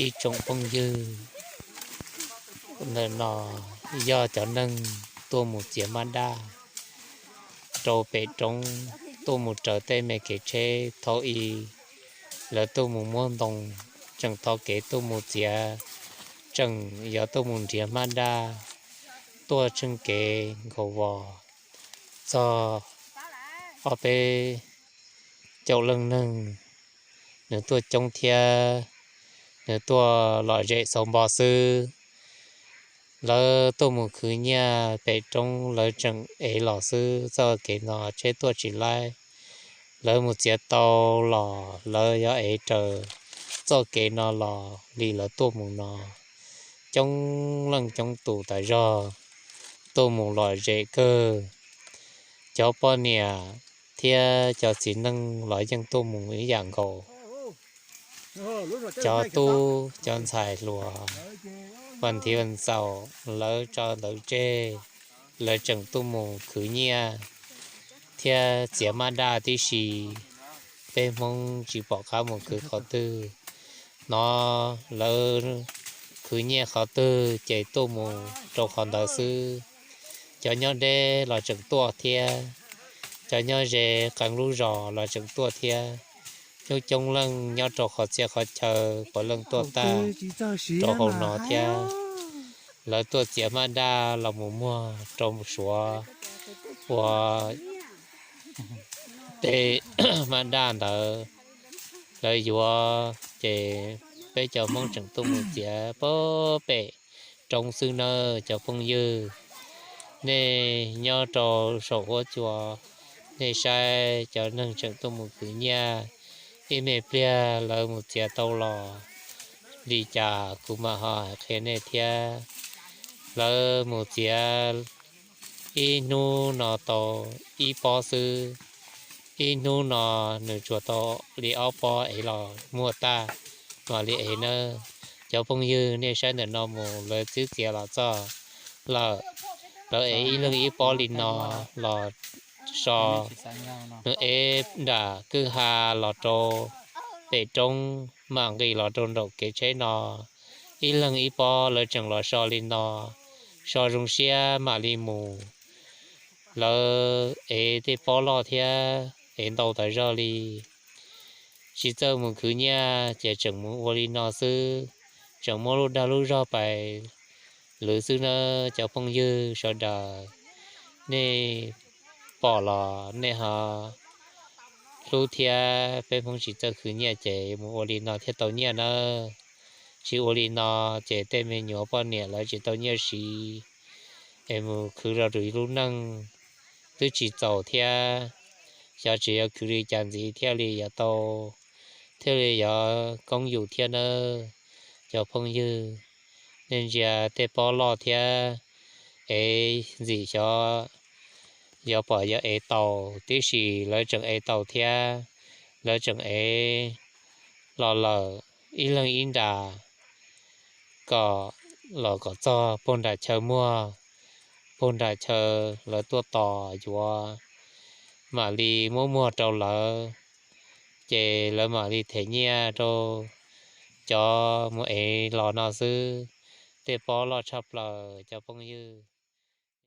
Ib tsoom phooj ywg, ntawm no yog cov neeg tuaj mus txiav maj daj rau pem roob, tuaj mus raws tej me kev tsheb thaum i lawv tuaj mus muab ntoo, tseem thov kev tuaj mus txiav, tseem yuav tuaj mus nrhiav maj daj, tuaj tsheej kev nkaus vos txog ob peb caum leej neeg, nws tuaj coob thiab nws tuaj lom zem xauv npo xwb. Lawv tuaj mus khwv nyiaj pem roob, lawv tseem ev los xwb, txoj kev no tsheb tuaj tsis laib. Lawv mus txiav tau los lawv yuav ev raws txoj kev no los li lawv tuaj mus no. Coob leej coob tus tas zog tuaj mus lom zem kawg. Cov poj niam thiab cov txiv neej los yeej tuaj mus ib yam nkaus. Cov tub cov ntxhais hluas, vas thiv vas txaus lawv tso ntawv tseg, lawv tseem tuaj mus khwv nyiaj thiab txiav maj daj tib si. Peb Hmoob tsis pom qab mus khwv qhov twg, hnov lawv khwv nyiaj qhov twg ces tuaj mus rau qhov ntawd xwb. Cov nyob deb los tseem tuaj thiab, cov nyob ze qee lub zos los tseem tuaj thiab. Coob coob leej nyob rau qhov txhia qhov chaw puav leej tuaj tag rau hauv no thiab. Lawv tuaj txiav maj daj los mus muag rau Suav ua tej maj daj ntawd lawv yuav, ces peb cov Hmoob tseem tuaj mus txiav pem roob xwb nawb cov phooj ywg. Nej nyob rau saum huab cua, nej saib cov neeg tseem tuaj mus khwv nyiaj, ib me pliag lawv mus txiav tau los li cas kuv mam ho hais qhia nej thiab. Lawv mus txiav ib hnub no tau ib pob xwb, ib hnub no nws tsuas tau li ob pob ev los muag tag mam li ev nawb. Cov phooj ywg, nej saib ntawm no mus lawv twb txiav los txog lawm. Lawv ev ib leeg ib pob li no los so, nws ev nram kwj ha los rau pem roob mam nqis los rau nraum kev tsheb no. Ib leeg ib pob lawv tseem los so li no, so zoo siab mam li mus. Lawv ev tej pob loj thiab ev ntau tas zog li. Tsis txawj mus khwv nyiaj ces tseem mus ua li no xwb, tseem muab lub dag lub zog pais lwv xwb nawb cov phooj ywg sawv daws. Nej pom los nej ho hlub thiab. Peb Hmoob tsis txawj khwv nyiaj ces mus ua li no thiaj tau nyiaj nawb. Tsis ua li no ces tej me nyuam poj niam lawv tsis tau nyiaj siv, es mus khwv rau lub neej twb tsis txaus thiab. Xyov tseem yuav khwv li cas ntxiv thiaj li yuav tau, thiaj li yuav koob yus thiab nawb cov phooj ywg. Nej ntsia tej pob loj thiab, es ntxim xyov yuav pom yuav ev tau, tiam sis lawv tseem ev tau thiab. Lawv tseem ev los lawm ib leeg ib nra, kom los kom txog puag nram chaw muag, puag nram chaw lawv tuaj tos yuav, mam li muab muag rau lawv, ces lawv mam li them nyiaj rau cov mus ev los no xwb. Tej pob loj tshaj plaws cov phooj ywg.